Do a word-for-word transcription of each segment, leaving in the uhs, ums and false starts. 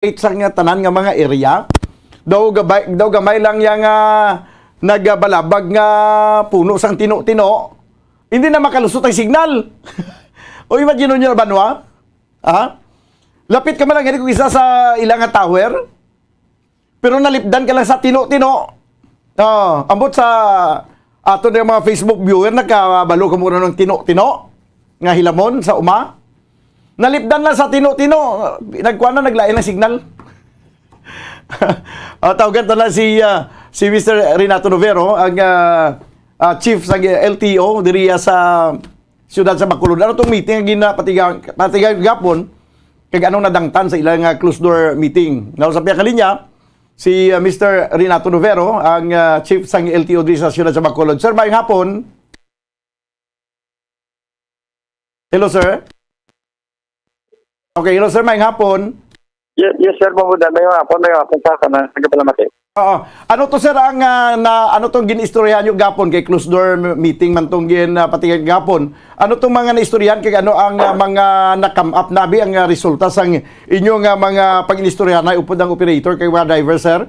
sa nga tanan nga mga area. Daw gabay, daw gamay lang yang, ah, nagabalabag nga puno sang tino-tino. Hindi na makalusot ang signal. O, imagine nyo, Banwa? Ha? Lapit ka man lang gani kung isa sa ila nga tower, pero nalipdan ka lang sa tino-tino. Ah, ambot sa ato na mga Facebook viewer, nakabalo ka muna ng tino-tino nga hilamon sa uma. Nalipdan na sa tino-tino, nagkuha na, naglain ang signal. Ah, tawagan ta na si, ah, si Mister Renato Novero, ang, ah, ah, chief sa L T O diri sa siyudad sa Bacolod. Ano tong meeting ang ginapatiga-, patiga gapon? Kag anong nadangtan sa ilang, ah, closed door meeting? Now, sa pihak linya, si, ah, Mister Renato Novero, ang, ah, chief sang L T O diri sa siyudad sa Bacolod. Sir, maayong hapon. Hello, sir. Okay, hello, sir. Maayong hapon. Yes, yes, sir. Mabuda. Maayong hapon, maayong hapon sa tanan. Nagpalamati. Oo. Ano to, sir, ang, ah, na, ano tong gin-istoryahan nyo gapon kay closed door m-, meeting man tong gin, ah, patigan gapon? Ano tong mga naistoryahan kay ano ang, ah, mga na-come up na abi ang, ah, resulta sang inyo nga mga pag-inistoryahan ay upod ang operator kay mga driver, sir?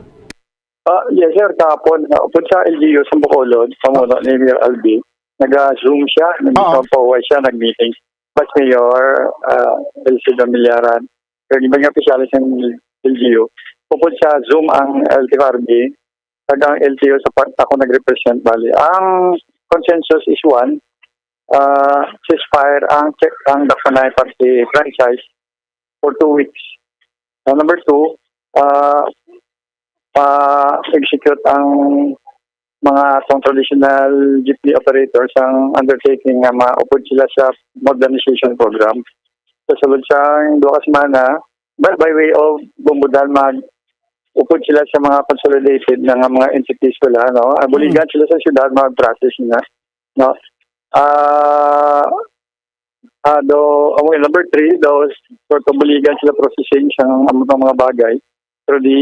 Ah, yes, sir. Kahapon, ah, upod sa L G U sa Bacolod, pamuno ni Mayor Albi, nag-Zoom siya, Oo. nagpapauway siya, nag-meeting. Vice Mayor, ah, Elsie Damilaran, kag iban nga opisyales ng L G U. Upod sa Zoom ang L T F R B, kag ang L T O sa part ako nag-represent, bali. Ang consensus is one, ah, ceasefire ang check ang Daksanay Party franchise for two weeks. Ah, number two, ah, pa-execute ang mga atong traditional jeepney operators ang undertaking nga maupod sila sa modernization program. Sa sulod sang duha ka semana, by, by way of Bumbudal, mag-upod sila sa mga consolidated na nga mga entities sila, no? Ah, buligan sila sa syudad, mag-process na, no? Ah, ah, do, ang number three, daw, sort of, buligan sila processing sa among mga bagay. Pero di,